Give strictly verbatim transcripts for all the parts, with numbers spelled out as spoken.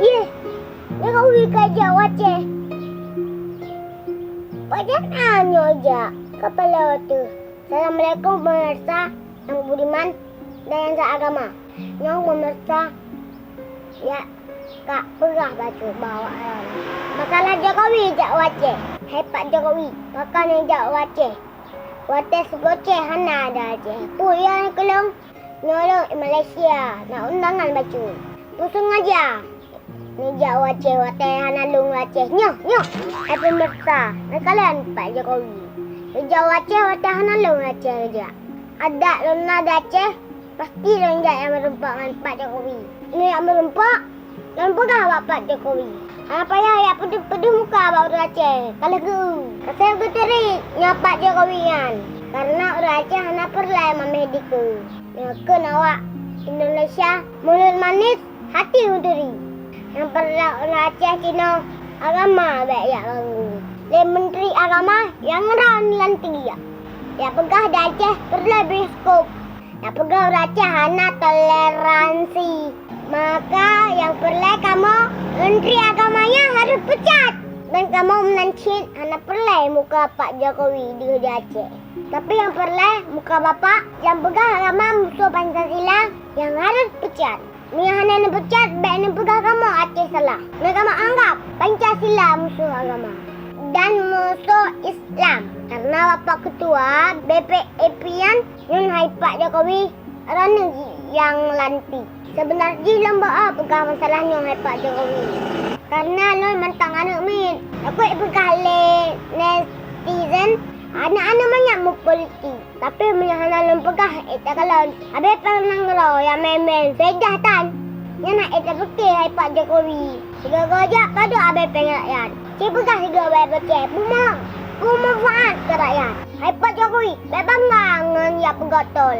Yeh, Jokowi ka jak u Aceh. Pajan nyoe jak kepala tu. Assalamualaikum pemirsa yang budiman dan yang seagama. Nyoe pemirsa, ya, ka peugah bacut bak awak. Masalah Jokowi jak u Aceh. Hai Pak Jokowi, pakon jak u Aceh? Watèe siplôh Aceh hana ada Aceh. Peue ya keulong? Nyoe lôn i Malaysia, na undangan bacut. Peue sengaja neujak u Aceh watèe hana lôn u Aceh. Nyoe, nyoe. Hai pemirsa, neukalon Pak Jokowi. Neujak u Aceh watèe hana lôn u Aceh jak. Adak lôn na di Aceh, pasti lôn jak jak meureumpok ngon Pak Jokowi. Neujak meureumpok, lôn peugah bak Pak Jokowi, hana payah jak peudeuh-peudeuh muka bak ureueng Aceh. Ka lheueh geu, ka seb geuturi nyoe Pak Jokowi nyan. Kareuna ureueng Aceh hana peureulèe maméh dikeue. Nyoe kheun awak Indonesia, mulut manis, hati meuturi. Nyang peureulèe ureueng Aceh sinoe, agama bèk jak ganggu. Lé Menteri Agama nyang ron lantik jak. Jak peugah di Aceh peureulèe bioskop. Jak peugah ureueng Aceh hana toleransi. Maka nyang peureulèe kamoe, Menteri Agama nyan harôh peucat. Dan kamoe meunan cit hana peureulèe muka Pak Jokowi di, di Aceh. Tapi nyang peureulèe muka Bapak nyang peugah agama musoh Pancasila nyang harôh peucat. Meunyoe hana neupeucat, bèk neupeugah kamoe Aceh salah. Nyoe kamoe anggap Pancasila musoh agama dan musoh Islam. Kareuna Bapak Ketua B P A P nyan ngon hai Pak Jokowi, droeneuh nyang lantik. Seubeuna jih lôn beu peugah masalah nyoe hai Pak Jokowi. Kareuna lôn mantong aneuk miet. Takot peugah lé netizen, aneuk-aneuk manyak meupolitik. Tapi meunyoe hana lôn peugah, ék takalon. Abéh péng nanggroe nyang meu'en-meu'en faedah tan. Nyan hana ék tapike hai Pak Jokowi. Sigoe-goe jak padub abéh péng rakyat. Ci peugah sigoe bèk peucaya, peue manfaat keu rakyat. Hai Pak Jokowi, bèk bangga ngon jak peugah tol.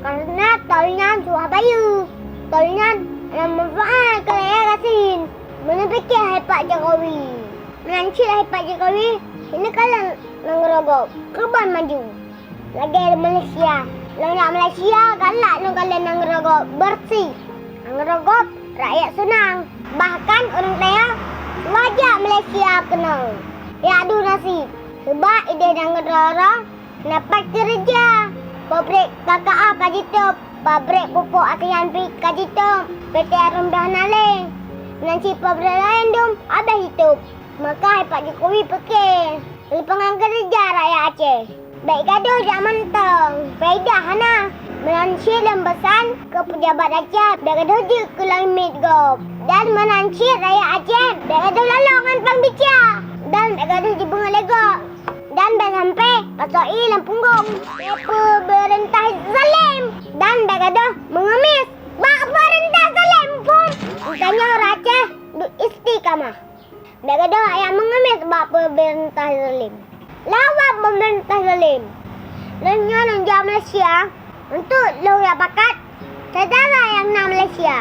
Kareuna tol nyan suah bayeue. Tol nyan hana manfaat keu rakyat gasien. Meuneupike hai Pak Jokowi. Meunan cit hai Pak Jokowi, neukalon nanggroe gob, keuban maju. Lagèe Malaysia. Lôn jak Malaysia, galak lôn kalon nanggroe gob, beureuséh. Nanggroe gob, rakyat seunang. Bahkan ureueng kaya suah jak Malaysia keunoe jak adu nasib. Sabab idéh nanggroe droe na pat keureuja. Pabrék K K A ka jitôb, pabrék pupuk ASEAN pih ka jitôb, P T Harum pih hana lé. Meunan cit pabrék laén dum abéh jitôb. Maka hai Pak Jokowi pike, leupangan keureuja rakyat Aceh. Bèk gadoh jak mantong, faedah hana. Meunan cit lôn peusan keu peujabat Aceh, bèk gadoh jeuet keu lam miet gob. Dan meunan cit rakyat Aceh, bèk gadoh laloe ngon pang bica. Dan bèk gadoh jibeungèh lé gob. Dan bèk sampoe pasoe lam punggong. Bèk peubeurintah zalim. Dan bèk gadoh meungeumés bak peurintah zalim. Phon, tanyoe ureueng Aceh duek istiqamah. Bèk gadoh jak meungeumés bak peubeurintah zalim. Lawan peubeurintah zalim. Lôn nyoe lôn jak Malaysia untuk lôn jak pakat syedara nyang na Malaysia.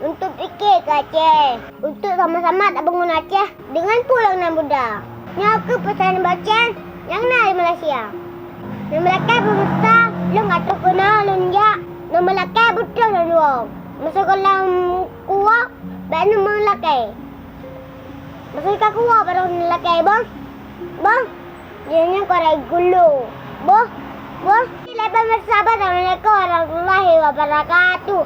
Untuk pike keu Aceh. Untuk sama-sama tabangun Aceh deungon pulang nan muda. Nyoe keuh peusan bak Aceh nyang na di Malaysia. Nyang meulakèe peumeusa lôn ka troh keunoe lôn jak. Nyang meulakèe beutôi lôn woe. Meusagoe lam kuwoe bèk neumeulakèe. Meusagoe ka kuwoe barô neulakèe boh. Boh. Jih nyan keurai gulu. Boh. Boh. Leubeh meusabat. Assalamualaikum warahmatullahi wabarakatuh.